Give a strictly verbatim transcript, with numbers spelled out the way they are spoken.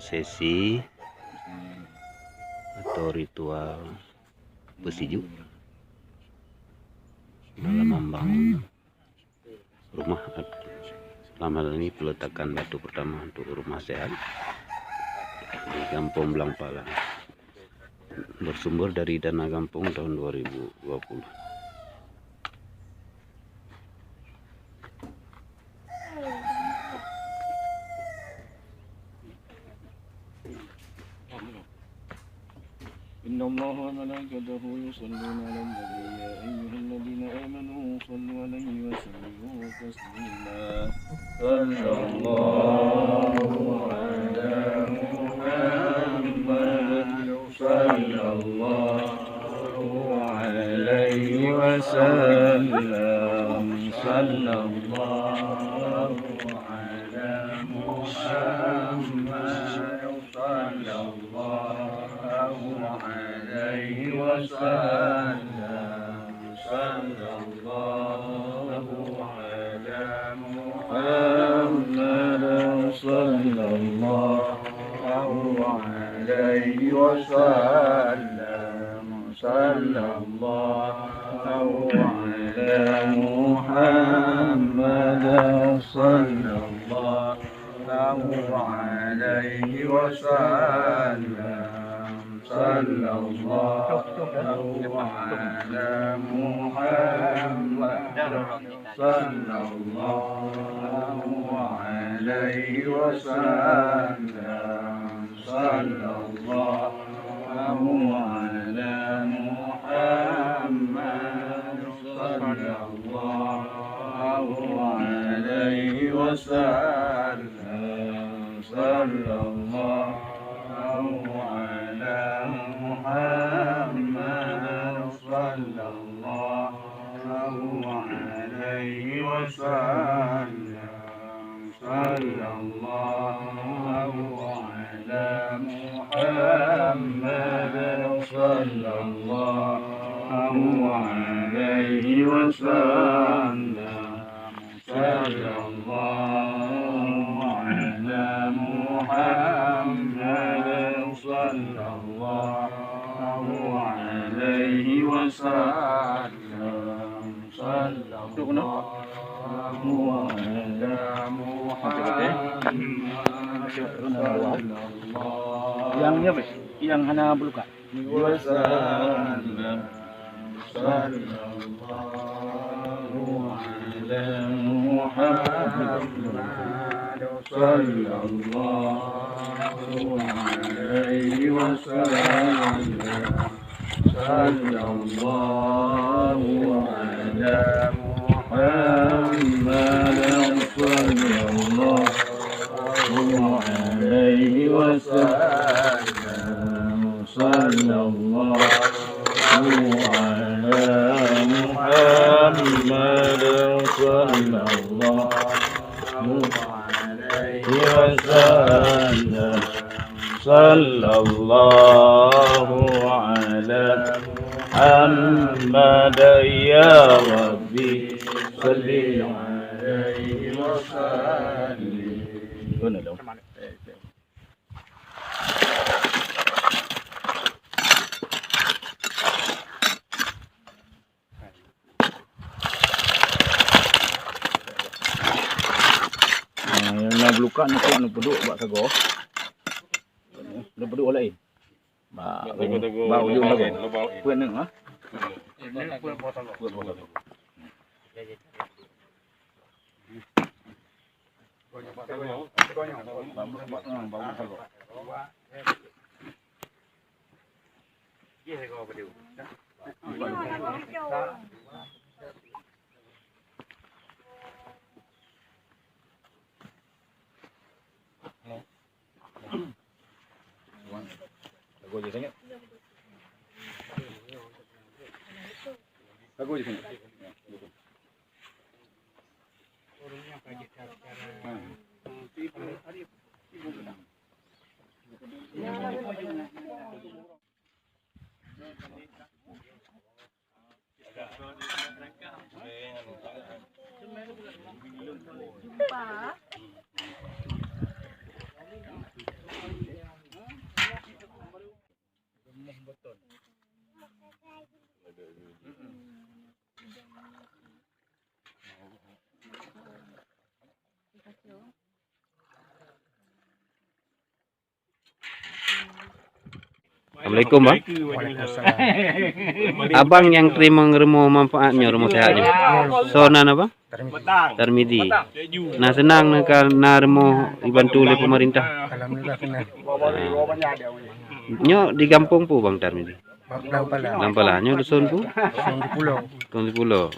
sesi atau ritual peusijuek dalam membangun rumah, dalam hal ini peletakan batu pertama untuk rumah sehat di Gampông Blang Pala, bersumber dari dana gampông tahun dua ribu dua puluh. إن الله وملائكته يصلون على النبي، يا أيها الذين آمنوا صلوا عليه وسلموا تسليما. صلى الله على محمد، صلى الله عليه وسلم، صلى الله على محمد، صلى الله عليه وسلم، صلى الله على محمد، صلى الله عليه وسلم، صلى الله على محمد، صلى الله عليه وسلم، صلى الله على محمد، صلى الله عليه وسلم، صلى الله على محمد، صلى الله عليه وسلم، صلى الله على محمد، صلى الله عليه وسلم، صلى الله على محمد، صلى الله عليه وسلم، صلى الله على محمد، صلى الله عليه وسلم، صلى الله على محمد، صلى الله Yang nyoe, yang hana beulukat. وسلم، صلى الله على محمد، صلى الله عليه وسلم، صلى الله على محمد، صلى الله عليه وسلم، صلى الله على محمد، صلى الله عليه وسلم، صلى الله على محمد، يا ربي صل عليه وسلم. Nah, nyang na beulukat nyoe ka neupeuduek bak sagoe. Neupeuduek laén. Bak, bak ujong sagoe. Peuet nyoe, ha? Peuet boh sagoe. Assalamualaikum, Bang. Waalaikumsalam. Abang nyang teurimong rumoh manfaat nyoe, rumoh sehat nyoe. Soe nan, Abang? Tarmidi. Tarmidi. Nah, seunang na ka na rumoh dibantu lé pemerintah. Alhamdulillah, seunang. Ah. Nyoe di gampông peue, Bang, Tarmidi? Lam Pala. Lam Pala. Nyoe dusun peue? Dusun Sipulo. Dusun Sipulo.